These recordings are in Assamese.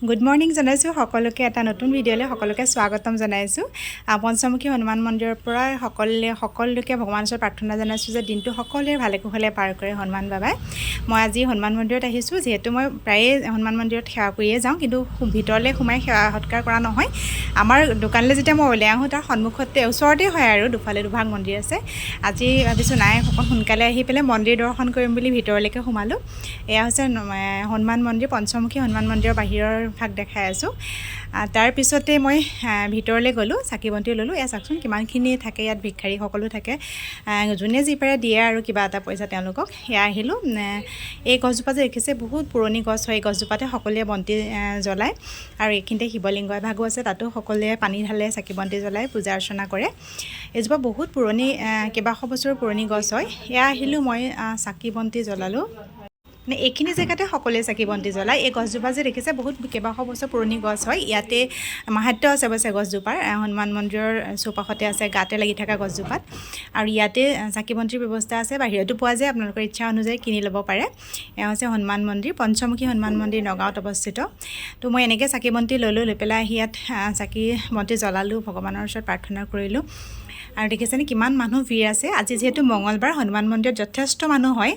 গুড মৰ্ণিং জনাইছোঁ সকলোকে। এটা নতুন ভিডিঅ'লৈ সকলোকে স্বাগতম জনাইছোঁ। পঞ্চমুখী হনুমান মন্দিৰৰ পৰা সকলোকে ভগৱানৰ ওচৰত প্ৰাৰ্থনা জনাইছোঁ যে দিনটো সকলোৱে ভালে কুশলে পাৰ কৰে হনুমান বাবাই। মই আজি হনুমান মন্দিৰত আহিছোঁ। যিহেতু মই প্ৰায়ে হনুমান মন্দিৰত সেৱা কৰিয়ে যাওঁ, কিন্তু ভিতৰলৈ সোমাই সেৱা সৎকাৰ কৰা নহয়। আমাৰ দোকানলৈ যেতিয়া মই ওলাই আহোঁ, তাৰ সন্মুখতে, ওচৰতে হয় আৰু দুফালে দুভাগ মন্দিৰ আছে। আজি ভাবিছোঁ নাই, অকণ সোনকালে আহি পেলাই মন্দিৰ দৰ্শন কৰিম বুলি ভিতৰলৈকে সোমালোঁ। এয়া হৈছে হনুমান মন্দিৰ, পঞ্চমুখী হনুমান মন্দিৰৰ বাহিৰৰ ভাগ দেখাই আছোঁ। তাৰপিছতে মই ভিতৰলৈ গ'লোঁ, চাকি বন্তি ল'লোঁ। এয়া চাওকচোন, কিমানখিনি থাকে ইয়াত, ভিক্ষাৰীসকলো থাকে। যোনে যি পাৰে দিয়ে আৰু কিবা এটা পইচা তেওঁলোকক। সেয়া আহিলোঁ। এই গছজোপা যে দেখিছে, বহুত পুৰণি গছ হয়। এই গছজোপাতে সকলোৱে বন্তি জ্বলায় আৰু এইখিনিতে শিৱলিংগ এভাগো আছে, তাতো সকলোৱে পানী ঢালে, চাকি বন্তি জ্বলায়, পূজা অৰ্চনা কৰে। এজোপা বহুত পুৰণি, কেইবাশ বছৰ পুৰণি গছ হয়। এয়া আহিলোঁ মই, চাকি বন্তি জ্বলালোঁ। মানে এইখিনি জেগাতে সকলোৱে চাকি বন্তি জ্বলায়। এই গছজোপা যে দেখিছে, বহুত কেইবাশ বছৰ পুৰণি গছ হয়। ইয়াতে মাহাত্ম্য আছে অৱশ্যে গছজোপাৰ। হনুমান মন্দিৰৰ চৌপাশতে আছে, গাতে লাগি থকা গছজোপাত। আৰু ইয়াতে চাকি বন্তিৰ ব্যৱস্থা আছে, বাহিৰতো পোৱা যায়, আপোনালোকৰ ইচ্ছা অনুযায়ী কিনি ল'ব পাৰে। এয়া হৈছে হনুমান মন্দিৰ, পঞ্চমুখী হনুমান মন্দিৰ, নগাঁৱত অৱস্থিত। তো মই এনেকৈ চাকি বন্তি ল'লোঁ, লৈ পেলাই আহি ইয়াত চাকি বন্তি জ্বলালোঁ, ভগৱানৰ ওচৰত প্ৰাৰ্থনা কৰিলোঁ। আৰু দেখিছেনে কিমান মানুহ ভিৰ আছে? আজি যিহেতু মঙলবাৰ, হনুমান মন্দিৰত যথেষ্ট মানুহ হয়।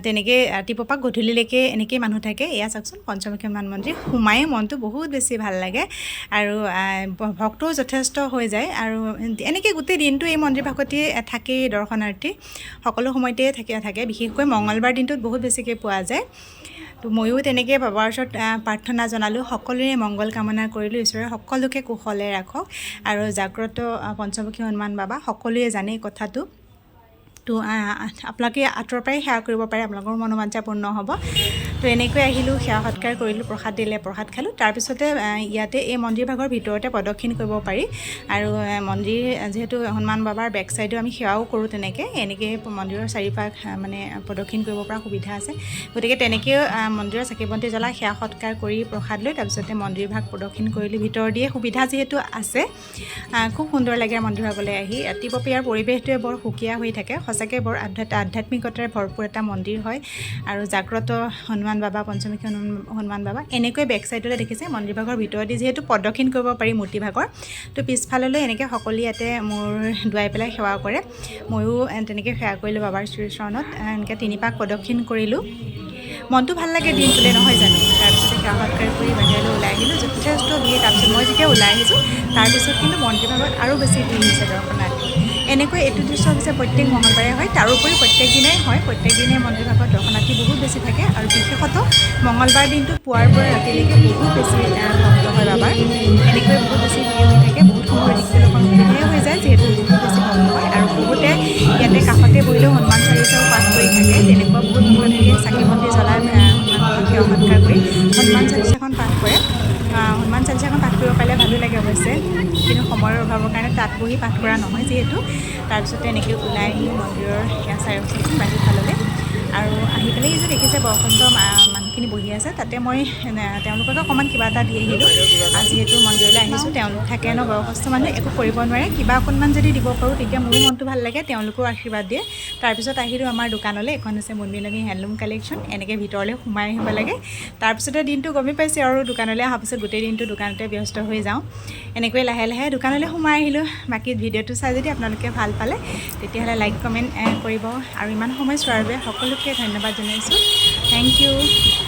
তেনেকৈ ৰাতিপুৱাৰ পৰা গধূলিলৈকে এনেকেই মানুহ থাকে। এয়া চাওকচোন, পঞ্চমুখী হনুমান মন্দিৰ। সোমায়ে মনটো বহুত বেছি ভাল লাগে আৰু ভক্তও যথেষ্ট হৈ যায়। আৰু এনেকৈ গোটেই দিনটো এই মন্দিৰ ভাগতেই থাকেই দৰ্শনাৰ্থী, সকলো সময়তে থাকে থাকে বিশেষকৈ মঙলবাৰ দিনটোত বহুত বেছিকৈ পোৱা যায়। তো ময়ো তেনেকৈ বাবাৰ ওচৰত প্ৰাৰ্থনা জনালোঁ, সকলোৰে মংগল কামনা কৰিলোঁ, ঈশ্বৰে সকলোকে কুশলে ৰাখক। আৰু জাগ্ৰত পঞ্চমুখী হনুমান বাবা, সকলোৱে জানে কথাটো। তো আপোনালোকে আঁতৰৰ পৰাই সেৱা কৰিব পাৰে, আপোনালোকৰ মনোবাঞ্ছা পূৰ্ণ হ'ব। তো এনেকৈ আহিলোঁ, সেৱা সৎকাৰ কৰিলোঁ, প্ৰসাদ দিলে, প্ৰসাদ খালোঁ। তাৰপিছতে ইয়াতে এই মন্দিৰ ভাগৰ ভিতৰতে প্ৰদক্ষিণ কৰিব পাৰি। আৰু মন্দিৰ যিহেতু হনুমান বাবাৰ বেক চাইডেও আমি সেৱাও কৰোঁ, তেনেকৈ এনেকৈ মন্দিৰৰ চাৰিপাক মানে প্ৰদক্ষিণ কৰিব পৰা সুবিধা আছে। গতিকে তেনেকৈও মন্দিৰৰ চাকি বন্তি জ্বলাই, সেৱা সৎকাৰ কৰি, প্ৰসাদ লৈ তাৰপিছতে মন্দিৰ ভাগ প্ৰদক্ষিণ কৰিলোঁ। ভিতৰ দিয়ে সুবিধা যিহেতু আছে, খুব সুন্দৰ লাগে মন্দিৰ ভাগলৈ আহি। ৰাতিপুৱা ইয়াৰ পৰিৱেশটোৱে বৰ সুকীয়া হৈ থাকে। সঁচাকৈ বৰ আধ্যাত্মিকতাৰে ভৰপূৰ এটা মন্দিৰ হয় আৰু জাগ্ৰত হনুমান বাবা, পঞ্চমুখী হনুমান বাবা। এনেকৈ বেক চাইডলৈ দেখিছে, মন্দিৰ ভাগৰ ভিতৰেদি যিহেতু প্ৰদক্ষিণ কৰিব পাৰি মূৰ্তিভাগৰ, তো পিছফাললৈ এনেকৈ সকলোৱে ইয়াতে মূৰ দোৱাই পেলাই সেৱা কৰে। ময়ো তেনেকৈ সেৱা কৰিলোঁ বাবাৰ শ্ৰীচৰণত। এনেকৈ তিনিপাক প্ৰদক্ষিণ কৰিলোঁ। মনটো ভাল লাগে দিনটোলৈ, নহয় জানো? তাৰপিছতে সেৱা সৎকাৰ কৰি বাহিৰলৈ ওলাই আহিলোঁ। যথেষ্ট ভিৰ। তাৰপিছত মই যেতিয়া ওলাই আহিছোঁ, তাৰপিছত কিন্তু মন্দিৰ ভাগত আৰু বেছি ভিৰ হৈছে দৰ্শনাৰ্থী। এনেকৈ এইটো দৃশ্য হৈছে প্ৰত্যেক মঙলবাৰে হয়, তাৰোপৰি প্ৰত্যেক দিনাই হয়। প্ৰত্যেক দিনাই মন্দিৰ ভাগত দৰ্শনাৰ্থী বহুত বেছি থাকে আৰু বিশেষতঃ মঙলবাৰ দিনটোত পুৱাৰ পৰা ৰাতিলৈকে বহুত বেছি ভক্ত হয় বাবাৰ। এনেকৈ বহুত বেছি ভিৰ হৈ থাকে। বহুত সময় দেখিবলৈ অকণ অসুবিধাই হৈ যায়, যিহেতু বহুত বেছি ভক্ত হয়। আৰু বহুতে ইয়াতে কাষতে বহিলেও হনুমান চালিচাও পাঠ কৰি থাকে। তেনেকুৱা বহুত ভক্ত থাকে, চাকি বন্তি জ্বলাই, হনুমান সেৱা সৎকাৰ কৰি হনুমান চালিচাখন পাঠ কৰে। হনুমান চালিচাখন পাঠ কৰিব পাৰিলে ভালো লাগে অৱশ্যে, কিন্তু সময়ৰ অভাৱৰ কাৰণে তাত বহি পাঠ কৰা নহয় যিহেতু। তাৰপিছতে এনেকৈ ওলাই আহিলোঁ মন্দিৰৰ সেয়া চাৰিওফালে বাহিৰ ফাললৈ। আৰু আহি পেলাই এই যে দেখিছে, বয়সস্থ মানুহখিনি বহি আছে, তাতে মই তেওঁলোকক অকণমান কিবা এটা দি আহিলোঁ। যিহেতু মন্দিৰলৈ আহিছোঁ, তেওঁলোক থাকে ন, বয়সস্থ মানুহ, একো কৰিব নোৱাৰে। কিবা অকণমান যদি দিব পাৰোঁ, তেতিয়া মোৰো মনটো ভাল লাগে, তেওঁলোকেও আশীৰ্বাদ দিয়ে। তাৰপিছত আহিলোঁ আমাৰ দোকানলৈ। এখন হৈছে মুনমিলনী হেণ্ডলুম কালেকশ্যন। এনেকৈ ভিতৰলৈ সোমাই আহিব লাগে। তাৰপিছতে দিনটো গমেই পাইছে আৰু দোকানলৈ অহাৰ পিছত গোটেই দিনটো দোকানতে ব্যস্ত হৈ যাওঁ। এনেকৈ লাহে লাহে দোকানলৈ সোমাই আহিলোঁ। বাকী ভিডিঅ'টো চাই যদি আপোনালোকে ভাল পালে, তেতিয়াহ'লে লাইক, কমেণ্ট কৰিব। আৰু ইমান সময় চোৱাৰ বাবে সকলোকে ধন্যবাদ জনাইছোঁ। Thank U.